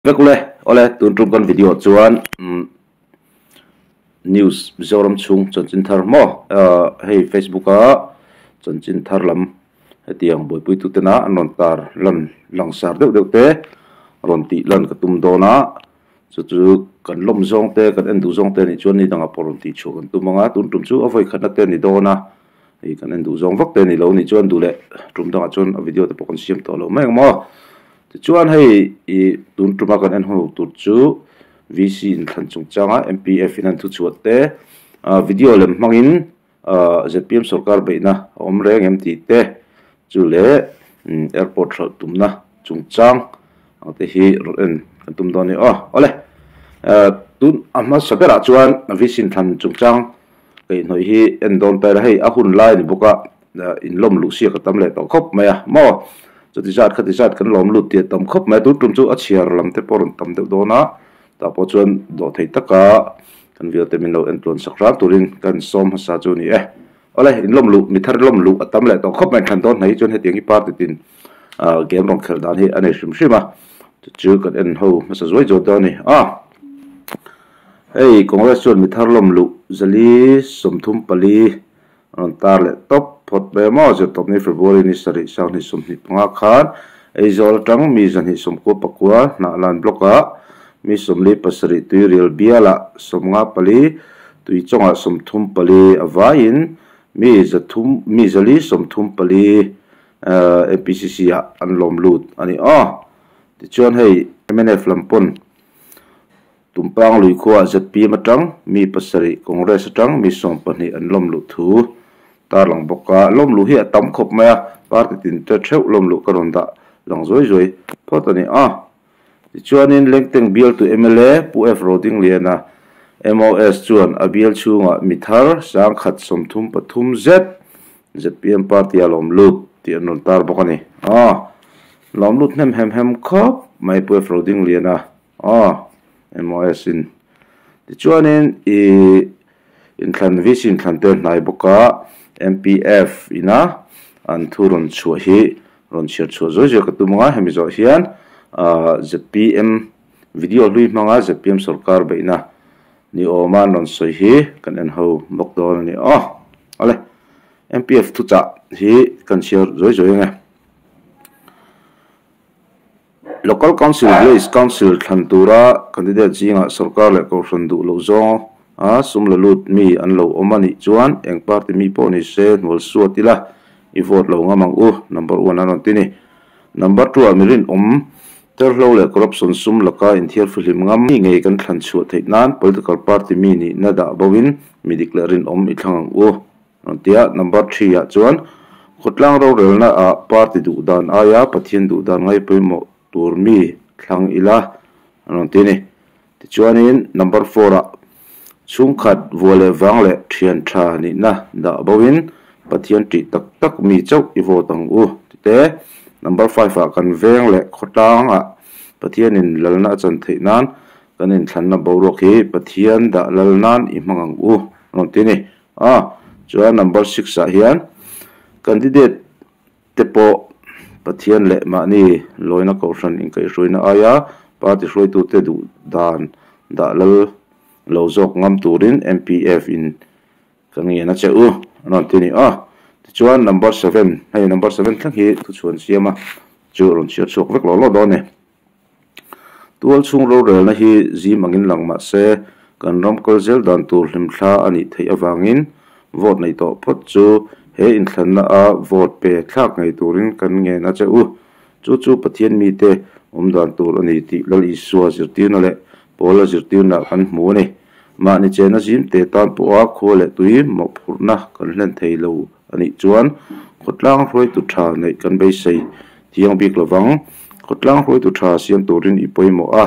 Vek ule, awle tun tum kan video chuan news Mizoram chhung chanchin thar maw hei Facebook a chanchin thar lam hetiang buaipui tu tena an rawn tar lan langsar deuh deuh te rawn tih lan ka tum dawn a chu chu kan lawm zawng te kan en duh zawng te anih chuan ni dangah pawh rawn tih chhuah kan tum ang a tun tum chu a vawi khatna te a ni dawn a hei kan en duh zawng vak te a ni lo anih chuan duh leh tum dangah chuan a video te pawh kan siam tawh lo mai ang maw. Tichuan hei ih tun tuma kan en ho tur chu VC inthlan chungchanga MPF in an thuchhuah te ah video lem hmangin ah zpm sorkar beihna a awm reng em tih te chu leh airport hralh tumna chungchang ang te hi rawn en kan tum dawn a ni aw. Awle ah tun a hmasa berah chuan VC inthlan chungchang kaihhnawih hi en dawn ta ila hei a hun lai a ni bawk a. In lawm luh siak a tam leh tawh khawp mai a maw chuti zat khati zat kan lawm lut tih a tam khawp mai a tun tum chu a chhiar lam te pawh a rawn tam deuh dawn a tah pawh chuan dawh thei taka kan video te min lo en tluan sak hram turin kan sawm hmasa chu a ni e awle in lawm luh mi thar lawm luh a tam leh tawh khawp mai thlan dawn hnai chuan hetiang hi party tin ah game rawn khelh dan hi a nei hrim hrim a chu chu kan en ho hmasa zuai zuai dawn a ni a hei congress chuan mi thar lawm luh zali 34 Rawn tar leh tawp phawt mai maw? Zirtawpni February ni sarih 2025 khan Aizawl atang mi 299 Hnahlan Block-ah mi 47 Tuirial bialah 54 Tuichawngah 34 a vaiin mi zathum mi 434 MPCC-ah an lawm lut a ni aw. Tichuan hei mnf lam pawn Tumpang lui khuaah zpm atang mi pasarih, Congress atang mi 12 an lawm luh thu tarlang bawk a. Lawm luh hi a tam khawp mai a, party tin te theuh lawm luh ka rawn dah lang zuai zuai phawt a ni a. Tichuanin Lengteng bialtu mla Pu F Rodingliana, MOS chuan a bial chhungah mi thar 133 zet zpm party a lawm lut tih an rawn tar bawk a ni. A lawm lut hnem hem hem khawp mai Pu F Rodingliana. Aw, MOS in. Tichuanin i inthlan VC inthlan te hnai bawk a, MPF ina an thu rawn chhuah hi rawn chhiar chhuah zuai zuai ka tum ang a, hemi zawh hian zpm video hlui hmanga zpm sorkar beihna ni awma an rawn sawi hi kan en ho bawk dawn a ni. Aw, awle, MPF thuchah hi kan chhiar zuai zuai ang e. Local Council Village Council thlan tura candidate zingah sorkar leh kohhran duh loh zawng a sum la lut mi an lo awm a nih chuan eng party mi pawh ni se hnual suat ila i vote lo ngam ang u, number one an rawn ti ni. Number two ah mi rinawm terhlo leh corruption sum laka inthiar fihlim ngam mi ngei kan thlan chhuah theih nan political party mi nihna dah bo in mi dik leh rinawm i thlang ang u. Rawn ti a, number three ah chuan khawtlang rorelna ah party duh dan aia Pathian duh dan ngai pawimawh tur mi thlang ila an rawn ti a ni. Tichuanin number four ah chhungkhat vua leh vang leh thian tha nihna dah bo in Pathian tih tak tak mi chauh i vote ang u ti te. Number five ah kan veng leh khawtlang ah Pathianin lalna a chan theih nan kan inthlanna boruak hi Pathian dah lal nan i hmang ang u an rawn ti a ni. A, chuan number six ah hian candidate te pawh Pathian leh mahni lawina kohhran inkaihhruaina aia party hruaitute duh dan dah lal lo zawk ngam turin MPF in ka ngen a che u an rawn ti a ni a. Tichuan number seven, hei number seven thleng hi thuchhuan siam a chu rawn chhiar chhuak vek law law dawn a ni. Tual chhung rorelna hi zim angin lang mah se, kan ram kal zel dan tur hlimthla a nih theih avangin vote nei tawh phawt chu he inthlanna a vote pe thlak ngei turin kan ngen a che u. Chu chu Pathian mite awm dan tur a ni tih Lal Isua zirtirna leh Paula zirtirna kan hmu a ni. Mahni chena zim te tan pawha khua leh tui mawhphurhna kan hlen thei lo a nih chuan khawtlang hruaitu tha neih kan beisei thiang bik lovang. Khawtlang hruaitu tha siam turin i pawimawh a,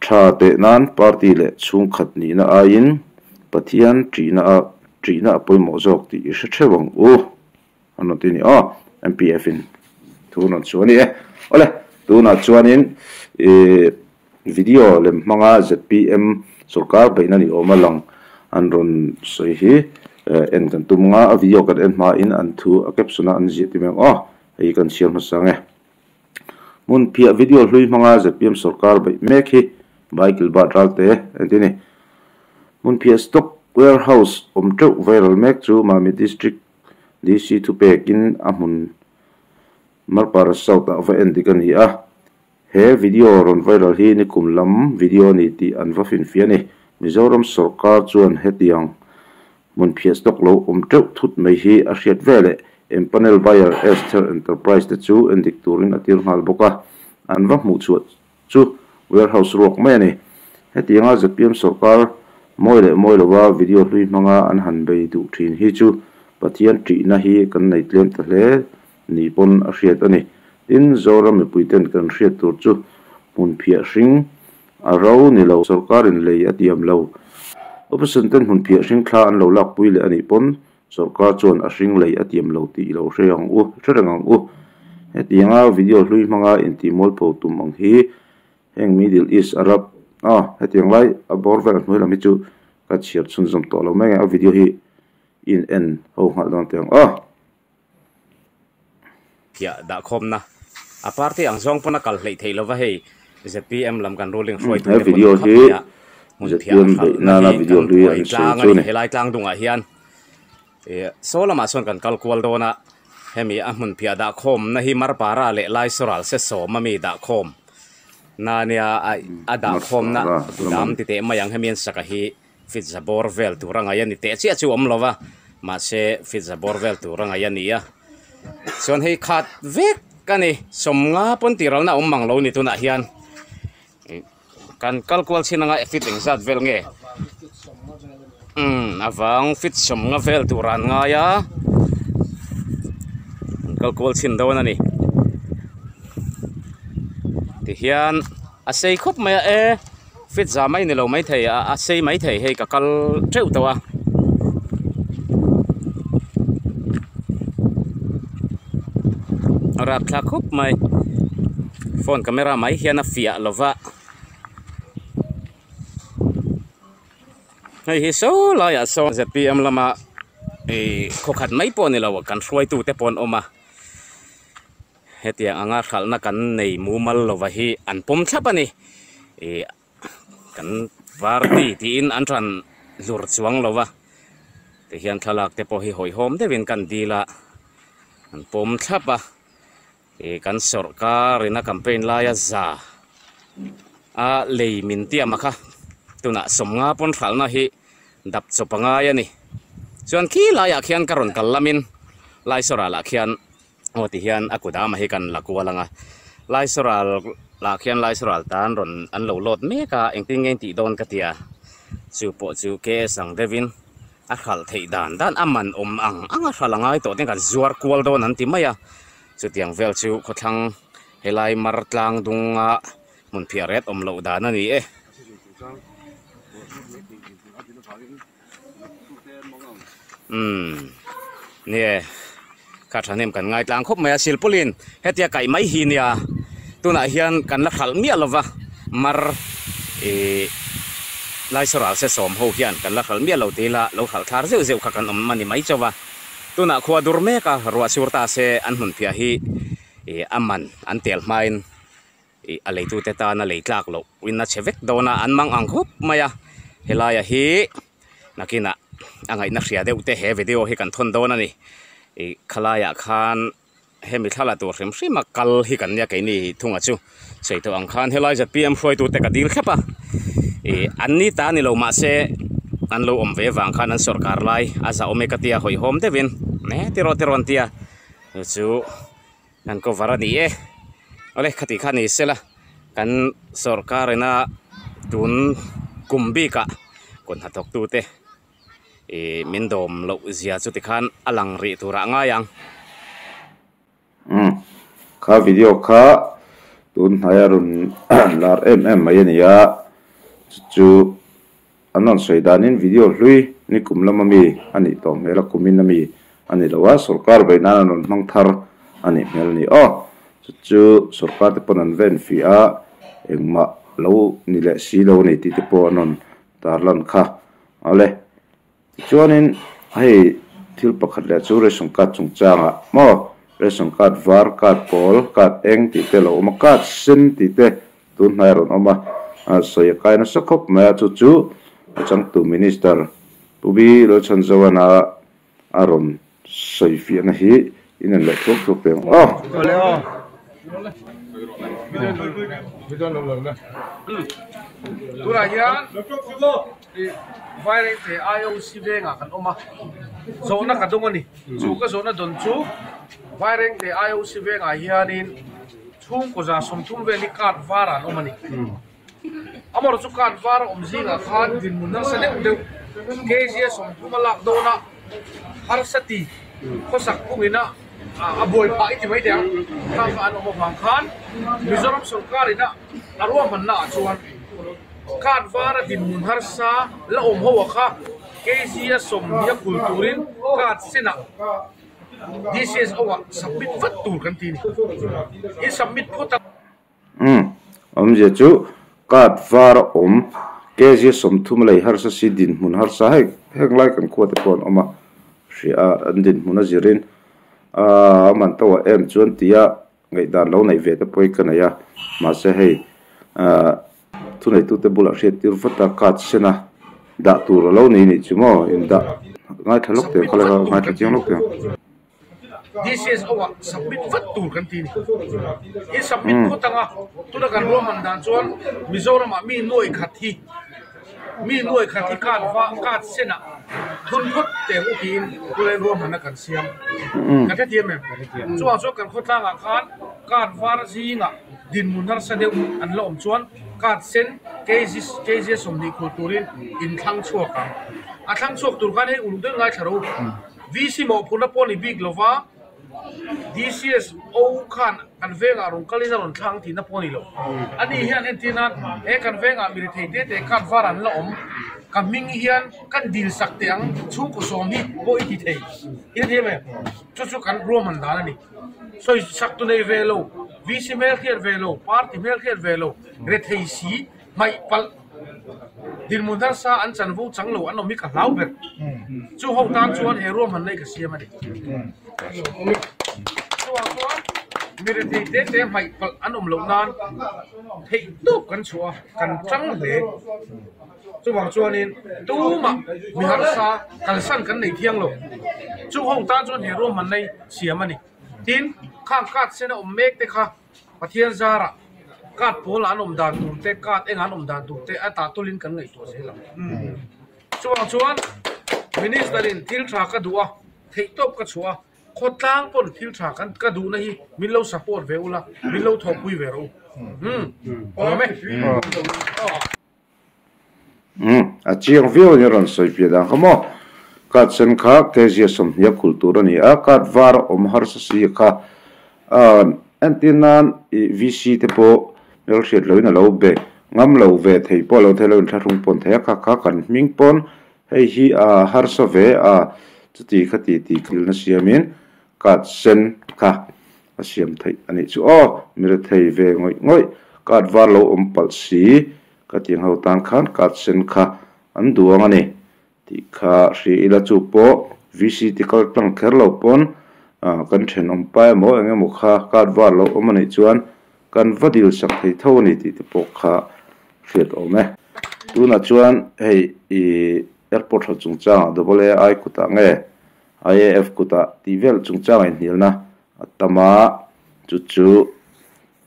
tha teh nan party leh chhungkhat nihna aiin Pathian ṭihna a ṭihna a pawimawh zawk tih i hre theuh ang u. An rawn ti a ni aw, MPF in thu rawn chhuah a ni e. Awle, tunah chuanin ih video lem hmanga zpm sorkar beihna ni awm a lang an rawn sawi hi en kan tum nga, a video kan en hmain an thu a caption a an ziah ti mai ang aw, hei hi kan chhiar hmasa ang e. Hmunphiah video hlui hmanga zpm sorkar beih mek hi By Gilbert Ralte an ti a ni. Hmunphiah stock warehouse awm teuh viral mek chu Mami District DC thupekin a hmun Marpara South ah va en dik a ni a. He video rawn viral hi nikum lam video a ni tih an va finfiah a ni. Mizoram sorkar chuan hetiang hmunphiah stock lo awm teuh thut mai hi a hriat veleh empanel buyer Esther Enterprise te chu endik turin a tir nghal bawk a, an va hmuh chhuah chu warehouse ruak mai a ni. Hetianga zpm sorkar mawi leh mawi lova video hlui hmanga an han bei duh thin hi chu Pathian ṭihna hi kan nei tlem ta hle ni pawn a hriat a ni. Tin, Zoram mipuiten kan hriat tur chu hmunphiah hring a ro ni lo, sorkarin lei a tiam lo. Opposition ten hmunphiah hring thla an lo lakpui leh a nih pawn Sorkar chuan a hring lei a tiam lo tih i lo hre ang u, hre reng ang u. Hetianga video hlui hmanga intihmualpho tum ang hi heng Middle East Arab a hetiang lai a bawr vel a hnuai lam hi chu ka chhiar chhunzawm tawh lo mai ang a video hi in en ho nghalh dawn teh ang aw. Phiah dahkhawmna a party ang zawng pawn a kal hleih theih lova hei zpm lam kan ruling hruaitu He te pawn video khap hi mai a hmun phiah zpm a beih hralhna nana hi video kan hlui buai an sawi tlang a chu ni ni. helai tlang dungah hian ih saw lamah sawn kan kal kual dawn a hemi a hmun phiah dahkhawmna hi Marpara leh Laisoral se sawm ami dahkhawm na nia a dahkhawmna Marpara dam lamah. ti teh mai ang hemi an saka hi. Fit za bawr vel tur a ngaih a ni teh chiah chu a awm lo va, mahse fit za bawr vel tur a ngaih a ni a. Chuan hei khat vek a ni, sawmnga pawn tih ralna a awm mang lo ni tunah hian kan kal kual chin anga fit engzat vel nge umm a vang fit sawmnga vel tur an ngai a, an kal kual chhin dawn a ni. Tihian a sei khawp mai a e. Fit za mai ni lo maithei a a sei maithei hei ka kal teuh tawh a. A rapthlak khawp mai phone camera mai hian a fiah lo va hei hi saw laiah sawn zpm lama ih khawkhat mai pawh ni lo kan hruaitu te pawh an awm a. Hetiang anga hralhna kan nei mumal lova hi an pawm thlap a ni. Ih kan party tiin an ran hlur chuang lo va, tihian thlalak te pawh hi hawihhawm deuhin kan dil a, an pawm thlap a. Ih kan sawrkar ina campaign laia za a lei min tiam a kha tunah sawmnga pawn hralhna hi dap chawp a ngai a ni. Chuan khi laiah khian ka rawn kal lamin Laisoralah khian Aw ti hian a kut ama hi kan la kual ang a, Laisoral lah khian Laisoral tan rawn an lo load mek a, engtin nge tih dawn ka ti a, chu pawh chu KS ang deuhin a hralh theih dan dan a man awm ang ang a hralh a ngai tawh ten kan zuar kual dawn an ti mai a, chutiang vel chu khawthlang helai mar tlang dunga hmun phiah ret awm loh dan a ni e. Umm nie kha thahnem kan ngai tlang khawp mai a silpawlin hetia kaih mai hi nia tunah hian kan la hralh miah lova mar ih Laisaw ral se sawm ho hian kan la hralh miah lo tih ila lo hralh thlar zeuh zeuh kha kan awm a ni mai chauh a tunah khua dur mek a ruah sur ta se an hmun phiah hi ih a man an tel hmain Ih a leitute tana lei tlak loh in a chhe vek dawn a, an mang ang khawp mai a, helaia hi nakinah a ngaihna hria deuh te he video hi kan thawn dawn a ni. Ih khalaiah khan hemi thla la tur hrim hrim a kal hi kan nia keini thunga chu sawi tawh ang khan helai zpm hruaitute ka dil thlap a, ih an ni ta ni lo mahse an lo awm ve vang khan an sawrkar lai a zahawm e ka tia hawihhawm deuhin e tiraw tiraw an tia chu chu. Kan cover a ni e. Awle khati kha ni sela kan sawrkar ina tun kum bikah kut hnathawk tute ih min dawm loh zia chu tikhan a lang rih turah a ngai ang. Umm kha video kha tun hnaia rawn lar em em mai a ni a, chu chu An rawn sawi danin video hlui ni kum lama mi a nih tawh hmel a, kumin a mi a ni lo a, sawrkar beih nan an rawn hmang thar a nih hmel a ni aw. Chu chu sawrkar te pawn an ven fih a, engmah lo ni leh si lo a ni tih te pawh an rawn tarlan kha. Awle, tichuanin hei thil pakhat leh chu ration card chungchangah maw? Ration card var, card pawl, card eng tih te a lo awm a, card sen tih te tun hnai a rawn awm a, sawi a kai nasa khawp mai a, chu chu a changtu Minister Pu Bi Lalchhanzoana a rawn sawi fiahna hi in en leh thuak thuak teh ang aw. Tunah hian Vairengte IOC vengah kan awm a, zawhna ka dawng a ni. Chu ka zawhna dawn chu Vairengte IOC vengah hianin chhungkaw 30 vel hi card varah an awm a ni. Amaherawhchu chu card var a awm zingah khan dinhmun harsa deuh deuh kg 30 a lak dawn a, harsa ti khawsak phungin a a buai phah i ti mai teh ang. Khang kha an awm avang khan Mizoram sorkar ina a ruahmanna ah chuan card var a dinhmun harsa la awm ho ah kha kg a 20 a khul turin card senah DCSO ah submit vat tur kan ti a ni. I submit phawt a. Umm, awmzia chu card var a awm, kg 30 lei harsa si dinhmun harsa hei heng lai kan khua te pawh an awm a, hria a an dinhmun a zirin aaa a man to ah em chuan tia ngaihdan lo neih ve te pawh hi ka nei a, mahse hei aaa thuneitute bulah hriat tir vat a card sen a dah tur a lo nei nih chu maw indah ngaithla lawk teh ang kha la ngaithla chiang lawk teh ang. DCSO ah submit vat tur kan ti a ni. I submit phawt anga tuna kan ruahman dan chuan Mizoram ah mi nuai khat hi mi nuai khat hi card va card sen ah thun phawt teh ang u tiin tunlai ruahmanna kan siam. Kan hrethiam em? Chuvang chuan kan khawtlang ah khan card var zingah dinhmun harsa deuh an la awm chuan card sen kg kg 20 khul turin in thlang chhuak ang. A thlang chhuak tur khan hei uluk deuh ngaithla rawh u. VC mawhphurhna pawh ni bik lova DCSO khan kan vengah rawn kalin a rawn thlang tihna pawh a ni lo. Ani hian entir nan he kan vengah mi rethei te te card var an la awm, ka hming hian kan dil sak teh ang chhungkaw sawm hi pawh i ti thei. I hre thiam em? Chu chu kan ruahman dan a ni. Sawi sak tu nei ve lo, VC hmel hriat ve lo, party hmel hriat ve lo, rethei si hmaih palh dinhmun harsa an chanvo chang lo an awm hi ka hlau ber. Chu ho tan chuan he ruahmanna hi ka siam a ni. Chuvang chuan mi rethei te te hmaih palh an awm loh nan theih tawp kan chhuah a, kan tang hle. Chuvang chuanin tumah mi harsa kalsan kan nei thiang lo. Chu ho tan chuan he ruahmanna hi siam a ni. Tin, khang card sen a awm mek te kha Pathian zarah card pawl an awm dan tur te, card eng an awm dan tur te a tah tawlin kan ngaihtuah zel ang. Chuvang chuan Minister in thil tha ka duh a, theihtawp ka chhuah a, khawtlang pawn thil tha kan ka duhna hi min lo support ve ula, min lo thawhpui ve rawh u. Awm e. Umm, a chiang viau a ni rawn sawi piah dan kha maw. Card sen kha kg 20 a khul tur a ni a, card var a awm harsa si kha entir nan ih VC te pawh hmel hriat loin a lo be ngam lo ve thei pawh a lo thei lo inthlahrung pawn thei a, kha kha kan hming pawn hei hi a harsa ve a, chuti khati tih thilna siamin card sen kha A siam theih a nih chu aw, mi rethei ve ngawih ngawih, card var lo awm palh si, ka ti ho tan khan card sen kha an duang a ni tih kha hria ila chu pawh VC ti kal tlang kher lo pawn kan thenawm pa emaw eng emaw kha card var lo awm a nih chuan kan va dil sak thei tho a ni tih te pawh kha hriat awm e. Tunah chuan hei i airport ho chungchangah double AI kutah nge IAF kutah tih vel chungchangah inhnialna a tam a, chu chu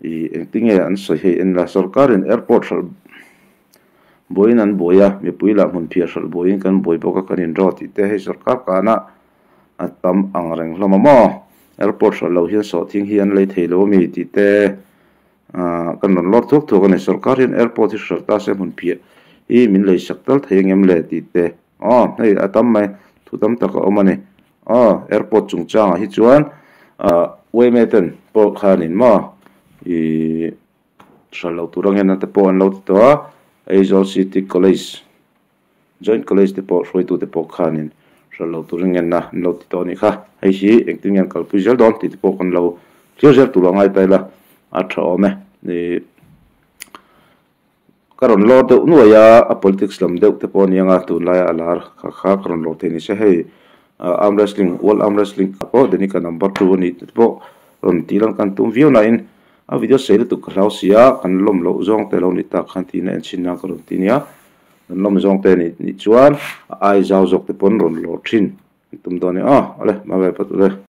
ih engtinge an sawi hei en la, sorkarin airport hralh buaiin an buai a, mipui lah hmun phiah hralh buaiin kan buai bawk a kan inraw tih te hei sorkar kana a tam ang reng hlawm a maw, airport hralh loh hian sawhthing hi an lei thei lo ami tih te ah kan rawn lawr thuak thuak a ni, sorkar hian airport hi hralh ta se hmun phiah hi min lei sak tal thei angem le tih te. Aw, hei a tam mai, thu tam tak a awm a ni. Aw, airport chungchangah hi chuan ah yma ten pawh khanin maw ih hral loh tur ang hian te pawh an lo ti tawh a, Aizawl City College, Joint College te pawh hruaitu te pawh khanin hral loh tur angenna an lo ti tawh a nih kha. Hei hi engtin nge an kalpui zel dawn tih te pawh kan lo thlir zel tur a ngai ta ila a tha awm e. Ih. Ka rawn lawr deuh nuai a, a politics lam deuh te pawh a ni ang a, tunlaia a lar kha kha ka rawn lawr thei ni se hei Arm wrestling world arm wrestling ah pawh Danica number 2 a ni te pawh rawn tih lan kan tum viau nain a video sei lutuk ka hlau si a kan lawm loh zawng te lo ni tak khan tiin a en chhin nan ka rawn ti nia kan lawm zawng te nih nih chuan a ai zau zawk te pawn rawn lawr thin an tum dawn a ni aw awle hma ve phawt ule.